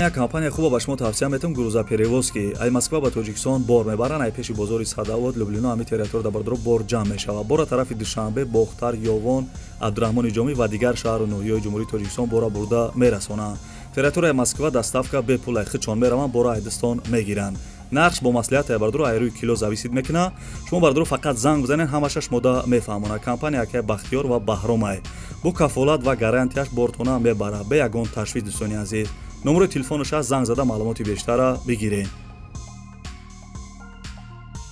Як компания хуба ба шумо тавсия метавам, грузоперевозки. Ай Москва ба Тоҷикистон бор мебаранд. Ай пеши бозори Садовод, Люблино, ҳами территория бардоро бор ҷамъ мешавад. Бора тарафи Душанбе, Бохтар, Ёвон, Абдураҳмони Ҷомӣ ва дигар шаҳру ноҳияҳои Ҷумҳурии Тоҷикистон бора бурда мерасонанд. Территорияи Москва доставка бепул, ай хичон мераванд, бора айдистон мегиранд. Нархш бо маслиҳат, ай бардоро, ай рӯи кило зависит мекунад. Шумо, бардоро, фақат занг бизанед, ҳамаша шумода мефаҳмонад. Компания акай Бахтиёр ва Баҳромай бо кафолат ва гарантияш бортона мебарад бе ягон ташвиш. Дӯстони азиз, номерои телефонаш аст, занг зада маълумоти бештара бигиред.